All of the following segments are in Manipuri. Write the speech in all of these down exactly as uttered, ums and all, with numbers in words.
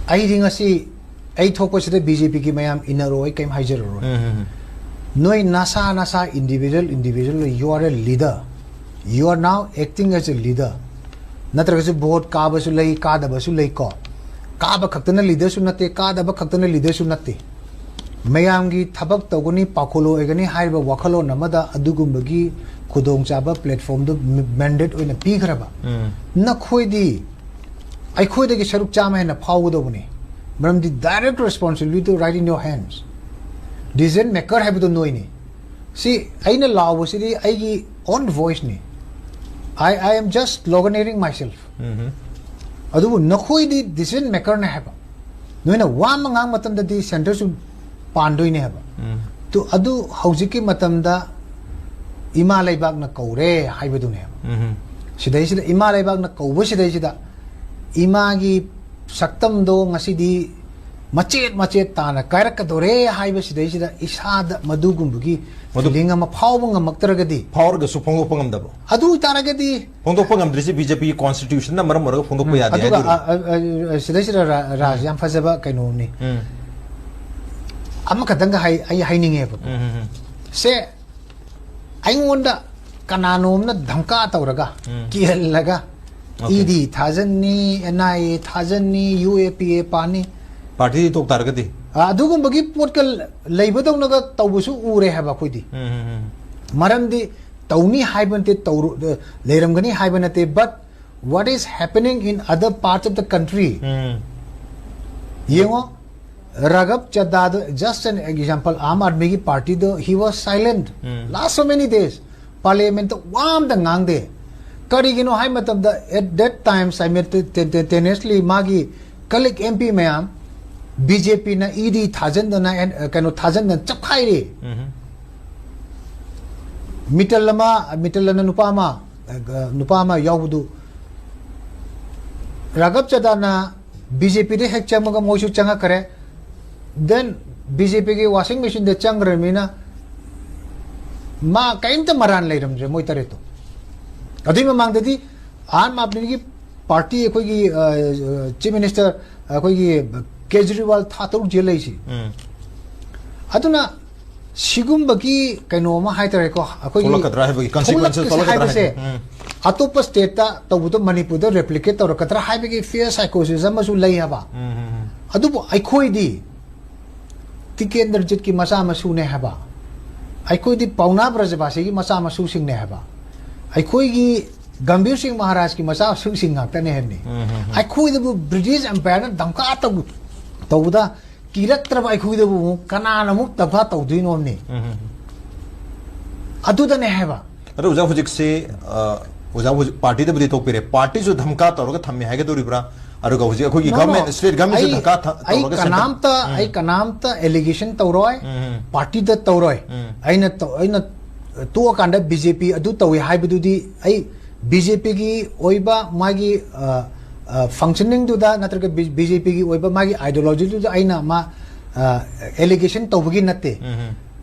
ꯑꯩꯗꯤ ꯉꯁꯤ ꯑꯩ ꯊꯣꯛꯄꯁꯤꯗ ꯕꯤ ꯖꯦ ꯄꯤꯒꯤ ꯃꯌꯥꯝ ꯏꯟꯅꯔꯣ, ꯑꯩ ꯀꯩꯝ ꯍꯥꯏꯖꯔꯔꯣꯏ꯫ ꯎꯝ, ꯎꯝ, ꯎꯝ꯫ ꯅꯣꯏ ꯅꯁꯥ ꯅꯁꯥ individual individual, you are a leader, you are now acting as a leader. ꯅꯠꯇ꯭ꯔꯒꯁꯨ ꯚꯣꯠ ꯀꯥꯕꯁꯨ ꯂꯩ, ꯀꯥꯗꯕꯁꯨ ꯂꯩꯀꯣ꯫ ꯀꯥꯕ ꯈꯛꯇꯅ ꯂꯤꯗꯔꯁꯨ ꯅꯠꯇꯦ, ꯀꯥꯗꯕ ꯈꯛꯇꯅ ꯂꯤꯗꯔꯁꯨ ꯅꯠꯇꯦ꯫ ꯃꯌꯥꯝꯒꯤ ꯊꯕꯛ ꯇꯧꯒꯅꯤ, ꯄꯥꯎꯈꯣꯜ ꯑꯣꯏꯒꯅꯤ ꯍꯥꯏꯔꯤꯕ ꯋꯥꯈꯜꯂꯣꯟ ꯑꯃꯗ ꯑꯗꯨꯒꯨꯝꯕꯒꯤ ꯈꯨꯗꯣꯡꯆꯥꯕ platformꯗꯨ mandate ꯑꯣꯏꯅ ꯄꯤꯈ꯭ꯔꯕ꯫ ꯎꯝ꯫ ꯅꯈꯣꯏꯗꯤ ꯑꯩꯈꯣꯏꯗꯒꯤ ꯁꯔꯨꯛ ꯆꯥꯝꯃ ꯍꯦꯟꯅ ꯐꯥꯎꯒꯗꯧꯕꯅꯤ꯫ ꯃꯔꯝꯗꯤ direct responsibility right in your hands. Decision maker ꯍꯥꯏꯕꯗꯣ ꯅꯣꯏꯅꯤ꯫ ꯁꯤ ꯑꯩꯅ ꯂꯥꯎꯕꯁꯤꯗꯤ ꯑꯩꯒꯤ own voiceꯅꯤ꯫ I, I am just sloganeering myself. ꯎꯝ꯫ ꯑꯗꯨꯕꯨ ꯅꯈꯣꯏꯗꯤ decision makerꯅꯦ ꯍꯥꯏꯕ꯫ ꯅꯣꯏꯅ ꯋꯥ ꯑꯃ ꯉꯥꯡ ꯃꯇꯝꯗꯗꯤ centreꯁꯨ ꯄꯥꯟꯗꯣꯏꯅꯦ ꯍꯥꯏꯕ꯫ ꯎꯝ꯫ ꯇꯨ-, ꯑꯗꯨ ꯍꯧꯖꯤꯛꯀꯤ ꯃꯇꯝꯗ ꯏꯃꯥ ꯂꯩꯕꯥꯛꯅ ꯀꯧꯔꯦ ꯍꯥꯏꯕꯗꯨꯅꯦꯕ꯫ ꯎꯝ꯫ ꯁꯤꯗꯩꯁꯤꯗ ꯏꯃꯥ ꯂꯩꯕꯥꯛꯅ ꯀꯧꯕ ꯁꯤꯗꯩꯁꯤꯗ ꯏꯃꯥꯒꯤ ꯁꯛꯇꯝꯗꯣ ꯉꯁꯤꯗꯤ ꯃꯆꯦꯠ ꯃꯆꯦꯠ ꯇꯥꯅ ꯀꯥꯏꯔꯛꯀꯗꯧꯔꯦ ꯍꯥꯏꯕ ꯁꯤꯗꯩꯁꯤꯗ ꯏꯁꯥꯗ ꯃꯗꯨꯒꯨꯝꯕꯒꯤ ꯃꯗꯨ feeling ꯑꯃ ꯐꯥꯎꯕ ꯉꯝꯃꯛꯇ꯭ꯔꯒꯗꯤ, ꯐꯥꯎꯔꯒꯁꯨ ꯐꯣꯡꯗꯣꯛꯄ ꯉꯝꯗꯕ꯫ ꯑꯗꯨ ꯑꯣꯏꯇꯥꯔꯒꯗꯤ ꯐꯣꯡꯗꯣꯛꯄ ꯉꯝꯗ꯭ꯔꯤꯁꯦ ꯕꯤ ꯖꯦ ꯄꯤꯒꯤ constitutionꯅ ꯃꯔꯝ ꯑꯣꯏꯔꯒ ꯐꯣꯡꯗꯣꯛꯄ ꯎꯝ, ꯌꯥꯗꯦ ꯑꯗꯨꯒ, ꯍꯥꯏꯗꯣꯔꯤꯕ꯫ ꯑ, ꯑ, ꯑ, ꯁꯤꯗꯩꯁꯤꯗ ꯔꯥ-, ꯔꯥꯖ, ꯎꯝ꯫ ꯌꯥꯝ ꯐꯖꯕ ꯀꯩꯅꯣꯝꯅꯤ꯫ ꯎꯝ꯫ ꯑꯃꯈꯛꯇꯪꯒ ꯍꯥꯏ-, ꯑꯩ ꯍꯥꯏꯅꯤꯡꯉꯦꯕꯀꯣ꯫ ꯎꯝ, ꯎꯝ, ꯎꯝ꯫ ꯁꯦ, ꯑꯩꯉꯣꯟꯗ ꯀꯅꯥꯅꯣꯝꯅ ꯙꯝꯀꯥ ꯇꯧꯔꯒ, ꯎꯝ꯫ ꯀꯤꯍꯜꯂꯒ, OK꯫ ꯏ ꯗꯤ ꯊꯥꯖꯟꯅꯤ, ꯑꯦꯟ ꯑꯥꯏ ꯑꯦ ꯊꯥꯖꯟꯅꯤ, ꯌꯨ ꯑꯦ ꯄꯤ ꯑꯦ ꯄꯥꯅꯤ꯫ Partyꯗꯤ ꯇꯣꯛ ꯇꯥꯔꯒꯗꯤ? ꯑ, ꯑꯗꯨꯒꯨꯝꯕꯒꯤ ꯄꯣꯠꯀ ꯂꯩꯕꯗꯧꯅꯒ ꯇꯧꯕꯁꯨ ꯎꯔꯦ ꯍꯥꯏꯕ ꯑꯩꯈꯣꯏꯗꯤ꯫ ꯎꯝ, ꯎꯝ, ꯎꯝ꯫ ꯃꯔꯝꯗꯤ ꯇꯧꯅꯤ ꯍꯥꯏꯕ ꯅꯠꯇꯦ, ꯇꯧꯔꯨ-, ꯑ, ꯂꯩꯔꯝꯒꯅꯤ ꯍꯥꯏꯕ ꯅꯠꯇꯦ, but what is happening in other parts of the country? ꯎꯝ꯫ ꯌꯦꯡꯉꯣ, ꯔꯥꯘꯕ ꯆꯗꯥꯗꯣ, just an example, Aam ꯑꯥꯗꯃꯤꯒꯤ partyꯗꯣ, he was silent um. last so many days꯫ Parliamentꯇ ꯋꯥ ꯑꯝꯇ ꯉꯥꯡꯗꯦ꯫ ꯀꯔꯤꯒꯤꯅꯣ ꯍꯥꯏ ꯃꯇꯝꯗ, at that time, simultaneously ꯃꯥꯒꯤ colleague M P ꯃꯌꯥꯝ, B J Pꯅ E D ꯊꯥꯖꯟꯗꯅ, ꯑꯦꯟ-, ꯀꯩꯅꯣ ꯊꯥꯖꯟꯗꯅ ꯆꯞꯈꯥꯏꯔꯦ꯫ ꯎꯝ꯫ ꯃꯤꯇꯜ ꯑꯃ, ꯃꯤꯇꯜ ꯑꯅ ꯅꯨꯄꯥ ꯑꯃ, ꯑ, ꯅꯨꯄꯥ ꯑꯃ ꯌꯥꯎꯕꯗꯨ, ꯔꯥꯘꯕ ꯆꯗꯥꯅ B J Pꯗ ꯍꯦꯛ ꯆꯪꯕꯒ ꯃꯣꯏꯁꯨ ꯆꯪꯉꯛꯈ꯭ꯔꯦ꯫ Then B J Pꯒꯤ washing machineꯗ ꯆꯪꯈ꯭ꯔꯕꯅꯤꯅ ꯃꯥ ꯀꯔꯤꯝꯇ ꯃꯔꯥꯟ ꯂꯩꯔꯝꯗ꯭ꯔꯦ, ꯃꯣꯏ ꯇꯔꯦꯠꯇꯣ꯫ ꯑꯗꯨꯏ ꯃꯃꯥꯡꯗꯗꯤ ꯑꯥꯝ ꯑꯥꯗꯃꯤꯒꯤ party, ꯑꯩꯈꯣꯏꯒꯤ, ꯑ, Chief Minister ꯑꯩꯈꯣꯏꯒꯤ ꯀꯦꯖ꯭ꯔꯤꯋꯥꯜ ꯊꯥ ꯇꯔꯨꯛ ꯖꯦꯜ ꯂꯩꯁꯤ꯫ ꯎꯝ꯫ ꯑꯗꯨꯅ ꯁꯤꯒꯨꯝꯕꯒꯤ ꯀꯩꯅꯣ ꯑꯃ ꯍꯥꯏꯇꯥꯔꯦꯀꯣ, ꯑꯩꯈꯣꯏꯒꯤ ꯊꯣꯛꯂꯛꯀꯗ꯭ꯔꯥ ꯍꯥꯏꯕꯒꯤ, consequences ꯊꯣꯛꯂꯛꯀꯁꯤ ꯊꯣꯛꯂꯛꯀꯗ꯭ꯔꯥ ꯍꯥꯏꯕꯁꯦ ꯎꯝ꯫ ꯑꯇꯣꯞꯄ stateꯇ ꯇꯧꯕꯗꯣ ꯃꯅꯤꯄꯨꯔꯗ replicate ꯇꯧꯔꯛꯀꯗ꯭ꯔꯥ ꯍꯥꯏꯕꯒꯤ fear psychosis ꯑꯃꯁꯨ ꯂꯩ ꯍꯥꯏꯕ꯫ ꯎꯝ, ꯎꯝ, ꯎꯝ꯫ ꯑꯗꯨꯕꯨ ꯑꯩꯈꯣꯏꯗꯤ ꯇꯤꯀꯦꯟꯗ꯭ꯔꯖꯤꯠꯀꯤ ꯃꯆꯥ ꯃꯁꯨꯅꯦ ꯍꯥꯏꯕ, ꯑꯩꯈꯣꯏꯗꯤ ꯄꯥꯎꯅꯥ ꯕ꯭ꯔꯖꯕꯥꯁꯤꯒꯤ ꯃꯆꯥ ꯃꯁꯨꯁꯤꯡꯅꯦ ꯍꯥꯏꯕ, ꯑꯩꯈꯣꯏꯒꯤ ꯒꯝꯚꯤꯔ ꯁꯤꯡ ꯃꯍꯥꯔꯥꯖꯀꯤ ꯃꯆꯥ ꯃꯁꯨꯁꯤꯡ ꯉꯥꯛꯇꯅꯦ ꯍꯥꯏꯕꯅꯤ꯫ ꯎꯝ, ꯎꯝ, ꯎꯝ꯫ ꯑꯩꯈꯣꯏꯗꯕꯨ British Empireꯅ ꯙꯝꯀꯥ ꯇꯧ-, ꯇꯧꯕꯗ ꯀꯤꯔꯛꯇ꯭ꯔꯕ ꯑꯩꯈꯣꯏꯗꯕꯨ ꯑꯃꯨꯛ ꯀꯅꯥꯅ ꯑꯃꯨꯛ ꯙꯝꯀꯥ ꯇꯧꯗꯣꯏꯅꯣ ꯍꯥꯏꯕꯅꯤ꯫ ꯎꯝ, ꯎꯝ, ꯎꯝ꯫ ꯑꯗꯨꯗꯅꯦ ꯍꯥꯏꯕ꯫ ꯑꯗꯣ ꯑꯣꯖꯥ, ꯍꯧꯖꯤꯛꯁꯤ, ꯑ, ꯑꯣꯖꯥ ꯍꯧꯖꯤꯛ partyꯗꯕꯨꯗꯤ ꯊꯣꯛꯄꯤꯔꯦ, partyꯁꯨ ꯙꯝꯀꯥ ꯇꯧꯔꯒ ꯊꯝꯃꯦ ꯍꯥꯏꯒꯗꯧꯔꯤꯕ꯭ꯔꯥ? ꯑꯗꯨꯒ ꯍꯧꯖꯤꯛ ꯑꯩꯈꯣꯏꯒꯤ No, government, no. state governmentꯁꯨ ꯑꯩ, ꯙꯝꯀꯥ ꯊ-, ꯑꯩ ꯇꯧꯔꯒ ꯁꯦꯝꯕ-, ꯀꯅꯥꯝꯇ, ꯎꯝ꯫ ꯑꯩ ꯀꯅꯥꯝꯇ allegation ꯇꯧꯔꯣꯏ, ꯎꯝ, ꯎꯝ꯫ partyꯗ ꯇꯧꯔꯣꯏ꯫ ꯎꯝ꯫ ꯑꯩꯅ ꯇꯧ-, ꯑꯩꯅ ꯇꯣꯛꯑꯀꯥꯟꯗ BJP ꯑꯗꯨ ꯇꯧꯏ ꯍꯥꯏꯕꯗꯨꯗꯤ ꯑꯩ BJPꯒꯤ ꯑꯣꯏꯕ ꯃꯥꯒꯤ, ꯑ, ꯑ, functioningꯗꯨꯗ ꯅꯠꯇ꯭ꯔꯒ ꯕꯤ-, BJPꯒꯤ ꯑꯣꯏꯕ ꯃꯥꯒꯤ ideologyꯗꯨꯗ ꯑꯩꯅ ꯃꯥ, ꯑ, allegation ꯇꯧꯕꯒꯤ ꯅꯠꯇꯦ꯫ ꯎꯝ, ꯎꯝ꯫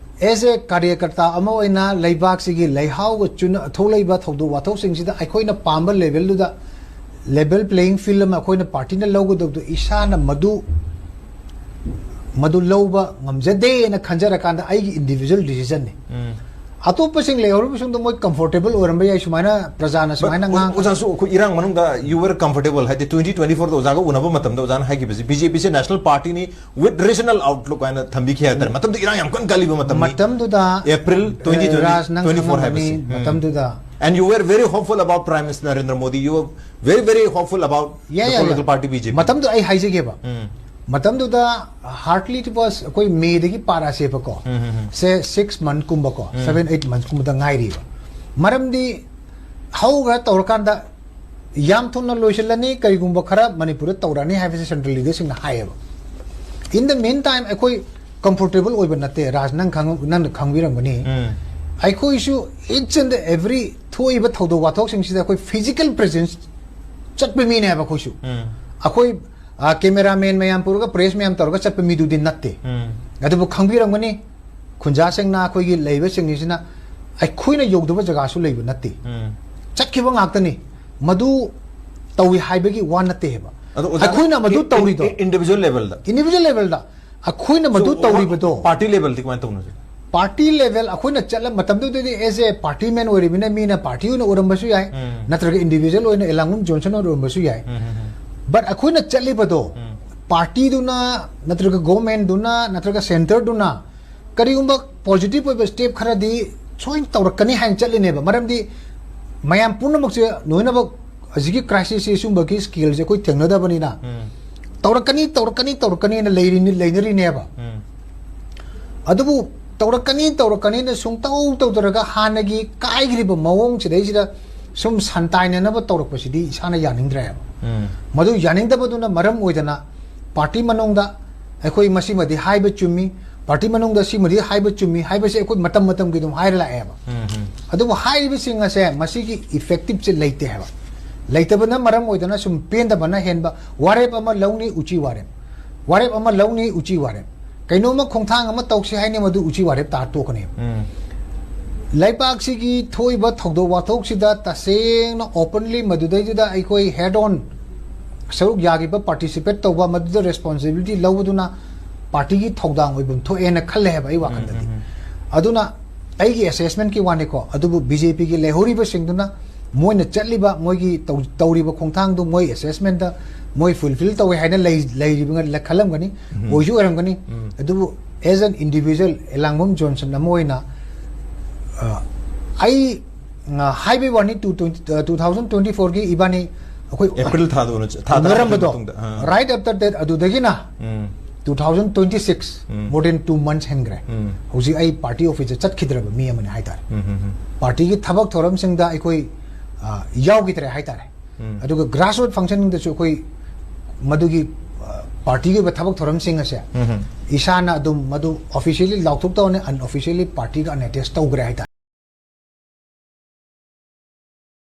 As a ꯀꯥꯔꯌꯀꯔꯇꯥ ꯑꯃ ꯑꯣꯏꯅ ꯂꯩꯕꯥꯛꯁꯤꯒꯤ ꯂꯩꯍꯥꯎꯒ ꯆꯨꯅ ꯊꯣꯛꯂꯛꯏꯕ ꯊꯧꯗꯣꯛ ꯋꯥꯊꯣꯛꯁꯤꯡꯁꯤꯗ ꯑꯩꯈꯣꯏꯅ ꯄꯥꯝꯕ levelꯗꯨꯗ level playing field ꯑꯃ ꯑꯩꯈꯣꯏꯅ partyꯅ ꯂꯧꯒꯗꯕꯗꯣ ꯏꯁꯥꯅ ꯃꯗꯨ, ꯃꯗꯨ ꯂꯧꯕ ꯉꯝꯖꯗꯦꯅ ꯈꯟꯖꯔꯀꯥꯟꯗ ꯑꯩꯒꯤ individual decisionꯅꯤ꯫ ꯎꯝ꯫ ꯑꯇꯣꯞꯄꯁꯤꯡ ꯂꯩꯍꯧꯔꯤꯕꯁꯤꯡꯗꯣ ꯃꯣꯏ comfortable ꯑꯣꯏꯔꯝꯕ ꯌꯥꯏ, ꯁꯨꯃꯥꯏꯅ ꯄ꯭ꯔꯖꯥꯅ ꯁꯨꯃꯥꯏꯅ But ꯉꯥꯡ- ꯑꯣꯖꯥꯁꯨ ꯑꯩꯈꯣꯏ ꯏꯔꯥꯡ ꯃꯅꯨꯡꯗ you were comfortable, ꯍꯥꯏꯗꯤ twenty twenty fourꯗ ꯑꯣꯖꯥꯒ ꯎꯅꯕ ꯃꯇꯝꯗ ꯑꯣꯖꯥꯅ ꯍꯥꯏꯈꯤꯕꯁꯤ BJPꯁꯦ national partyꯅꯤ with regional outlook ꯍꯥꯏꯅ ꯊꯝꯕꯤꯈꯤ ꯍꯥꯏꯇꯥꯔꯦ꯫ ꯃꯇꯝꯗꯨ ꯏꯔꯥꯡ ꯌꯥꯝ ꯀꯟꯅ ꯀꯜꯂꯤꯕ ꯃꯇꯝꯅꯤ꯫ ꯃꯇꯝꯗꯨꯗ, April ꯑ, ꯔꯥꯖ, ꯅꯪ twenty twenty-four ꯈꯪꯉꯝꯒꯅꯤ, ꯍꯥꯏꯕꯁꯤ꯫ ꯎꯝ꯫ ꯃꯇꯝꯗꯨꯗ And you were very hopeful about Prime Minister Narendra Modi. You were very, very hopeful about Yeah, the yeah, political yeah. party BJP. ꯃꯇꯝꯗꯨ ꯑꯩ ꯍꯥꯏꯖꯒꯦꯕ꯫ ꯎꯝ꯫ ꯃꯇꯝꯗꯨꯗ hardly it was ꯑꯩꯈꯣꯏ ꯃꯦꯗꯒꯤ ꯄꯥꯔꯛꯑꯁꯦꯕꯀꯣ꯫ ꯎꯝ, ꯎꯝ, ꯎꯝ꯫ ꯁꯦ six month ꯀꯨꯝꯕꯀꯣ, ꯎꯝ꯫ seven, eight months ꯀꯨꯝꯕꯗ ꯉꯥꯏꯔꯤꯕ꯫ ꯃꯔꯝꯗꯤ ꯍꯧꯈ꯭ꯔ ꯇꯧꯔꯀꯥꯟꯗ ꯌꯥꯝ ꯊꯨꯅ ꯂꯣꯏꯁꯤꯜꯂꯅꯤ, ꯀꯔꯤꯒꯨꯝꯕ ꯈꯔ ꯃꯅꯤꯄꯨꯔꯗ ꯇꯧꯔꯛꯑꯅꯤ ꯍꯥꯏꯕꯁꯦ central leaderꯁꯤꯡꯅ ꯍꯥꯏꯌꯦꯕ꯫ In the meantime ꯑꯩꯈꯣꯏ comfortable ꯑꯣꯏꯕ ꯅꯠꯇꯦ, ꯔꯥꯖ, ꯅꯪ ꯈꯪ-, ꯅꯪꯅ ꯈꯪꯕꯤꯔꯝꯒꯅꯤ꯫ ꯎꯝ꯫ ꯑꯩꯈꯣꯏꯁꯨ each and every ꯊꯣꯛꯏꯕ ꯊꯧꯗꯣꯛ ꯋꯥꯊꯣꯛꯁꯤꯡꯁꯤꯗ ꯑꯩꯈꯣꯏ physical presence ꯆꯠꯄ ꯃꯤꯅꯦꯕ ꯑꯩꯈꯣꯏꯁꯨ꯫ ꯎꯝ꯫ ꯑꯩꯈꯣꯏ, ꯑ, cameraman ꯃꯌꯥꯝ ꯄꯨꯔꯒ press ꯃꯌꯥꯝ ꯇꯧꯔꯒ ꯆꯠꯄ ꯃꯤꯗꯨꯗꯤ ꯅꯠꯇꯦ꯫ ꯎꯝ꯫ ꯑꯗꯨꯕꯨ ꯈꯪꯕꯤꯔꯝꯒꯅꯤ, ꯈꯨꯟꯖꯥꯁꯤꯡꯅ ꯑꯩꯈꯣꯏꯒꯤ ꯂꯩꯔꯤꯕꯁꯤꯡꯁꯤꯅ ꯑꯩꯈꯣꯏꯅ ꯌꯧꯗꯕ ꯖꯒꯥꯁꯨ ꯂꯩꯕ ꯅꯠꯇꯦ꯫ ꯎꯝ꯫ ꯆꯠꯈꯤꯕ ꯉꯥꯛꯇꯅꯤ꯫ ꯃꯗꯨ ꯇꯧꯏ ꯍꯥꯏꯕꯒꯤ ꯋꯥ ꯅꯠꯇꯦ ꯍꯥꯏꯕ꯫ ꯑꯗꯣ ꯑꯣꯖꯥꯅ ꯑꯩꯈꯣꯏꯅ ꯃꯗꯨ ꯇꯧꯔꯤꯗꯣ individual levelꯗ individual levelꯗ ꯑꯩꯈꯣꯏꯅ ꯃꯗꯨ ꯇꯧꯔꯤꯕꯗꯣ party levelꯗꯤ ꯀꯃꯥꯏꯅ ꯇꯧꯅꯣ? Party level ꯑꯩꯈꯣꯏꯅ ꯆꯠꯂ ꯃꯇꯝꯗꯨꯗꯗꯤ as a party man ꯑꯣꯏꯔꯤꯕꯅꯤꯅ ꯃꯤꯅ party ꯑꯣꯏꯅ ꯎꯔꯝꯕꯁꯨ ꯌꯥꯏ, ꯅꯠꯇ꯭ꯔꯒ individual ꯑꯣꯏꯅ ꯑꯦꯂꯥꯡꯕꯝ ꯖꯣꯟꯁꯟ ꯑꯣꯏꯅ ꯎꯔꯝꯕꯁꯨ ꯌꯥꯏ. But ꯑꯩꯈꯣꯏꯅ ꯆꯠꯂꯤꯕꯗꯣ partyꯗꯨꯅ, ꯅꯠꯇ꯭ꯔꯒ governmentꯗꯨꯅ, ꯅꯠꯇ꯭ꯔꯒ centreꯗꯨꯅ ꯀꯔꯤꯒꯨꯝꯕ positive ꯑꯣꯏꯕ step ꯈꯔꯗꯤ ꯁꯣꯏꯅ ꯇꯧꯔꯛꯀꯅꯤ ꯍꯥꯏꯅ ꯆꯠꯂꯤꯅꯦꯕ. ꯃꯔꯝꯗꯤ ꯃꯌꯥꯝ ꯄꯨꯝꯅꯃꯛꯁꯦ ꯂꯣꯏꯅꯃꯛ ꯍꯧꯖꯤꯛꯀꯤ crisisꯁꯦ, ꯁꯤꯒꯨꯝꯕꯒꯤ scaleꯁꯦ ꯑꯩꯈꯣꯏ ꯊꯦꯡꯅꯗꯕꯅꯤꯅ ꯇꯧꯔꯛꯀꯅꯤ, ꯇꯧꯔꯛꯀꯅꯤ, ꯇꯧꯔꯛꯀꯅꯤꯅ ꯂꯩꯔꯤꯅꯤ, ꯂꯩꯅꯔꯤꯅꯦꯕ. ꯑꯗꯨꯕꯨ ꯇꯧꯔꯛꯀꯅꯤ, ꯇꯧꯔꯛꯀꯅꯤꯅ ꯁꯨꯡꯇꯧ ꯇꯧꯗ꯭ꯔꯒ ꯍꯥꯟꯅꯒꯤ ꯀꯥꯏꯈ꯭ꯔꯤꯕ ꯃꯑꯣꯡꯁꯤꯗꯩꯁꯤꯗ ꯁꯨꯝ ꯁꯟꯇꯥꯏꯅꯅꯕ ꯇꯧꯔꯛꯄꯁꯤꯗꯤ ꯏꯁꯥꯅ ꯌꯥꯅꯤꯡꯗ꯭ꯔꯦꯕ. ꯃꯗꯨ ꯌꯥꯅꯤꯡꯗꯕꯗꯨꯅ ꯃꯔꯝ ꯑꯣꯏꯗꯅ party ꯃꯅꯨꯡꯗ ꯑꯩꯈꯣꯏ ꯃꯁꯤꯃꯗꯤ ꯍꯥꯏꯕ ꯆꯨꯝꯃꯤ, party ꯃꯅꯨꯡꯗ ꯁꯤꯃꯗꯤ ꯍꯥꯏꯕ ꯆꯨꯝꯃꯤ ꯍꯥꯏꯕꯁꯦ ꯑꯩꯈꯣꯏ ꯃꯇꯝ ꯃꯇꯝꯒꯤ ꯑꯗꯨꯝ ꯍꯥꯏꯔ ꯂꯥꯛꯑꯦꯕ. ꯑꯗꯨꯕꯨ ꯍꯥꯏꯔꯤꯕꯁꯤꯡ ꯑꯁꯦ ꯃꯁꯤꯒꯤ effectiveꯁꯦ ꯂꯩꯇꯦ ꯍꯥꯏꯕ. ꯂꯩꯇꯕꯅ ꯃꯔꯝ ꯑꯣꯏꯗꯅ ꯁꯨꯝ ꯄꯦꯟꯗꯕꯅ ꯍꯦꯟꯕ, ꯋꯥꯔꯦꯞ ꯑꯃ ꯂꯧꯅꯤ, ꯎꯆꯤ ꯋꯥꯔꯦꯞ, ꯋꯥꯔꯦꯞ ꯑꯃ ꯂꯧꯅꯤ, ꯎꯆꯤ ꯋꯥꯔꯦꯞ, ꯀꯩꯅꯣꯝꯃ ꯈꯣꯡꯊꯥꯡ ꯑꯃ ꯇꯧꯁꯤ ꯍꯥꯏꯅꯤ, ꯃꯗꯨ ꯎꯆꯤ ꯋꯥꯔꯦꯞ ꯇꯥꯔ ꯇꯣꯛꯀꯅꯦꯕ. ꯂꯩꯕꯥꯛꯁꯤꯒꯤ ꯊꯣꯛꯏꯕ ꯊꯧꯗꯣꯛ ꯋꯥꯊꯣꯛꯁꯤꯗ ꯇꯁꯦꯡꯅ openly ꯃꯗꯨꯗꯩꯗꯨꯗ ꯑꯩꯈꯣꯏ head on ꯁꯔꯨꯛ ꯌꯥꯈꯤꯕ, participate ꯇꯧꯕ, ꯃꯗꯨꯗ responsibility ꯂꯧꯕꯗꯨꯅ partyꯒꯤ ꯊꯧꯗꯥꯡ ꯑꯣꯏꯐꯝ ꯊꯣꯛꯑꯦꯅ ꯈꯜꯂꯦ ꯍꯥꯏꯕ ꯑꯩ ꯋꯥꯈꯜꯗꯗꯤ. ꯑꯗꯨꯅ ꯑꯩꯒꯤ assessmentꯀꯤ ꯋꯥꯅꯤꯀꯣ, ꯑꯗꯨꯕꯨ BJPꯒꯤ ꯂꯩꯍꯧꯔꯤꯕꯁꯤꯡꯗꯨꯅ ꯃꯣꯏꯅ ꯆꯠꯂꯤꯕ, ꯃꯣꯏꯒꯤ ꯇꯧ-, ꯇꯧꯔꯤꯕ ꯈꯣꯡꯊꯥꯡꯗꯨ ꯃꯣꯏ assessmentꯇ ꯃꯣꯏ fulfil ꯇꯧꯋꯦ ꯍꯥꯏꯅ ꯂꯩ-, ꯂꯩꯔꯤꯕ ꯈꯜꯂꯝꯒꯅꯤ, ꯑꯣꯏꯁꯨ ꯑꯣꯏꯔꯝꯒꯅꯤ. ꯑꯗꯨꯕꯨ as an individual Elangbam Johnson ꯑꯃ ꯑꯣꯏꯅ, ꯑ, ꯑꯩ, ꯑ, ꯍꯥꯏꯕꯒꯤ ꯋꯥꯅꯤ, two twenty, ꯑ, two thousand twenty fourꯒꯤ ꯏꯕꯥꯅꯤ ꯑꯩꯈꯣꯏ April ꯊꯥꯗ ꯎꯅ-, ꯊꯥ ꯇꯔꯥ ꯎꯅꯔꯝꯕꯗꯣ, ꯃꯇꯨꯡꯗ, ꯑꯥ. Right after that, ꯑꯗꯨꯗꯒꯤꯅ um. two thousand twenty six, um. more than two months ꯍꯦꯟꯈ꯭ꯔꯦ. ꯎꯝ. ꯍꯧꯖꯤꯛ ꯑꯩ party officeꯇ ꯆꯠꯈꯤꯗ꯭ꯔꯕ ꯃꯤ ꯑꯃꯅꯤ ꯍꯥꯏꯇꯥꯔꯦ. ꯎꯝ, ꯎꯝ, ꯎꯝ. Partyꯒꯤ ꯊꯕꯛ ꯊꯧꯔꯝꯁꯤꯡꯗ ꯑꯩꯈꯣꯏ, ꯑ, ꯌꯥꯎꯈꯤꯗ꯭ꯔꯦ ꯍꯥꯏꯇꯥꯔꯦ. ꯎꯝ. ꯑꯗꯨꯒ grassroot functionꯗꯁꯨ ꯑꯩꯈꯣꯏ ꯃꯗꯨꯒꯤ, ꯑ, partyꯒꯤ ꯑꯣꯏꯕ ꯊꯕꯛ ꯊꯧꯔꯝꯁꯤꯡ ꯑꯁꯦ ꯎꯝ, ꯎꯝ. ꯏꯁꯥꯅ ꯑꯗꯨꯝ ꯃꯗꯨ officially ꯂꯥꯎꯊꯣꯛꯇꯧꯅꯦ, unofficially partyꯒ unattached ꯇꯧꯈ꯭ꯔꯦ ꯍꯥꯏꯇꯥꯔꯦ.